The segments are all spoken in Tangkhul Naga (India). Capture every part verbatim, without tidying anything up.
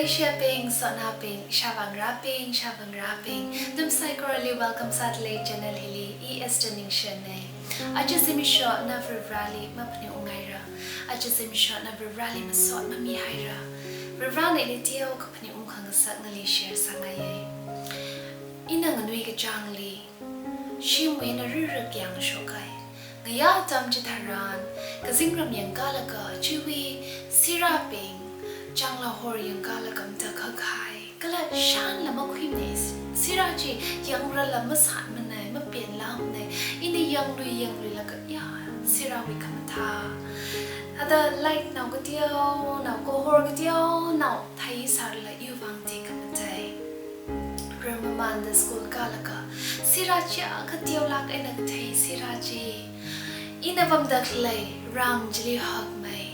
Ishāvābing, sotnaobing, ishāvā ngarābing, ishāvā ngarābing, nathum saikorali welcome sādalei channel hili. I Esther Ningshen nei. Aja zimiksho na Varivarali maphaningungaira. Aja zimiksho na Varivarali masot mamihaira. Varivarana ili teokha phaningung khangasak nali share sāngaiye. Ina nganui kachāngli, shimwui eina rira kayāng shokhai. Ngayā atam chitharan, kazingram yangkalaga chiwui sirābing, changlahor yangkalaga matakhak kahai. Kala shānla makhuimanei, sirā chi yangrala masātmanei, mapenlāmanei. Ina yanglui yangluilaga, ya, sirāwui khamathā. Thāda light nao kateonao, kahor kateonao, thai sārala iwui vang tekhamatei. Ramamanda school kalaga, sirā chiakha teolāk eina kathei sirā chi. Ina pamda khalei ram chili hakmei.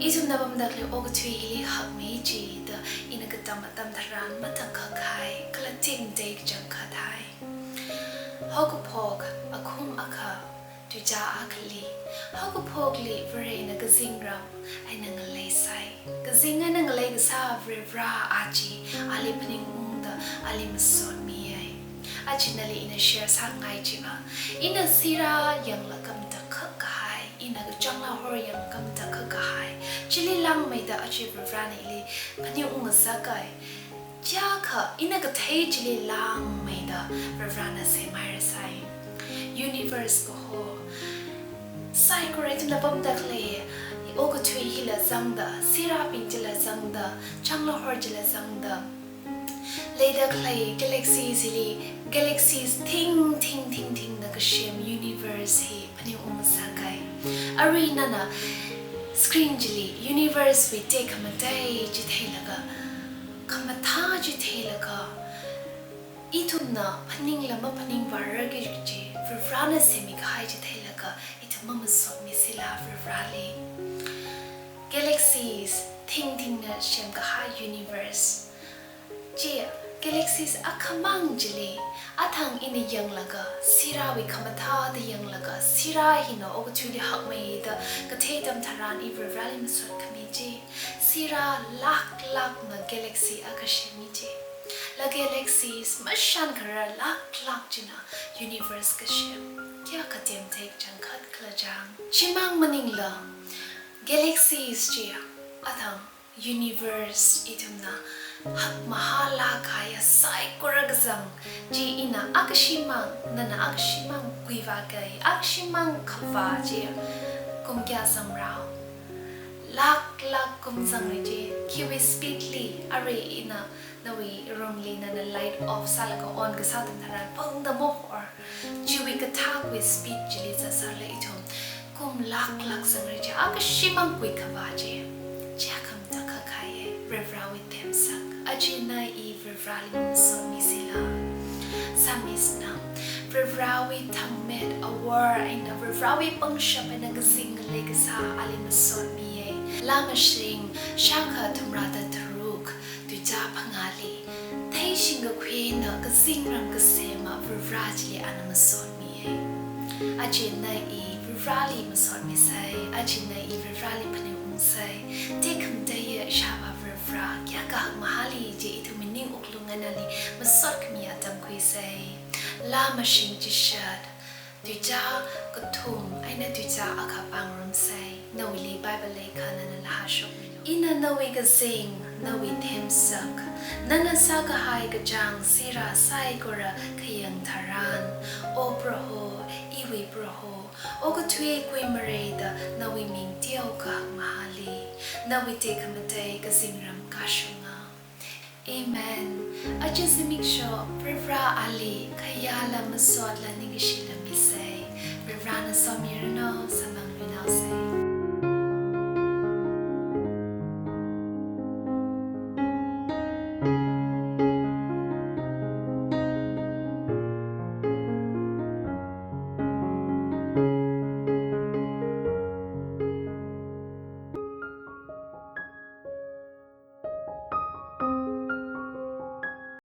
Ithumna pamda khalei okathui hili hakmei chi da ina katam atam tharan matakhak kahai, kala tekmatei kachangkhat hai. Haokaphok akhum akha, tuicha akhali. Haokaphokli Varena kazingram eina ngalei sai. Kazing eina ngalei kasā Varivara aja, ali phaningungda, ali masotmiye. Aja nali ina share sāngai chiva, ina sirā yanglaga matakhak kahai, ina changlahor yanglaga matakhak kahai. Chili lāngmeida aja Varivarana ili phaningung ngasakhai. Chiakha ina kathei chili lāngmeida Varivarana semhaira sai. Universe kaho saikora ithumna pamda khalei okathui hila zangda, sirābing chila zangda, changlahor chila zangda, leida khalei galaxies hili, galaxies thing thing thing thingna kasem universe hi phaningung ngasakhai. Arui nana screen chili universe wui tekhamatei chi theilaga, khamathā chi theilaga, ithumna phaningla maphaningvāra kaji chi, Varivarana semmikahai chi theilaga, ithum mamasotmisila Varivarali. Galaxies thing thingna semkahai universe chi, galaxies akhamang chili, athang ina yanglaga, sirāwui khamathāda yanglaga, sirā hina okathuili hakmeida kathei atam tharan i Varivarali masot khami chi, sirā lāk lākna galaxy akha semmi chi. La galaxies mashānkharar lāk lāk china universe kasem. Kayākha tekmatei kachangkhat khala chang. Chimang maningla, galaxies chi athang universe ithumna hakmahālāk kahaiya saikora kazang chi ina akhashimang, nana akhashimang kuivākahai, akhashimang khavā chi kum kayā zangrao? Lāk lāk kum zangra chi, khiwui speed li, arui ina nawui room li nana light off sālaga on kasā atam tharan pangda mohor. Chiwui kathākwui speed chili zatsālala ithum kum lāk lāk zangra chi, akhashimang kuikhavā chi. Chiakha matakhak kahaiye, Varivarawui themsak. Aja na i Varivarali masotmisila. Psalmist na, Varivarawui thangmet awor eina, Varivarawui pangshap eina kazing ngalei kasā ali masotmiye. Laa mashing shākha thumrāda tharuk, tuicha phangāli, theishing kakhuina kazingram kasema Varivara chili ana masotmiye. Aja na i Varivarali masotmisei, aja na i Varivarali phaningungsei. Tekhamateiya ishāvā Varivara, kayākha hakmahāli chi ithumwui ning wuklung einali masot khami atam khuisei. Laa mashing chishat, tuicha kathum eina tuicha akha pāngarumsei. Nawuili Bible leikha nana lahashokmilu. Ina nawui kazing, nawui themsak, nana sākahai kachāng sirā saikora khayang tharan, O Proho, iwui Proho, okathui kuimareida nawui ming teokha hakmahāli, nawui tekhamatei kazingram kashunga. Amen. Aja zimiksho Varivara ali khayāla masotla ningkashila misei. Varivarana somiranu, samphangluinaosei.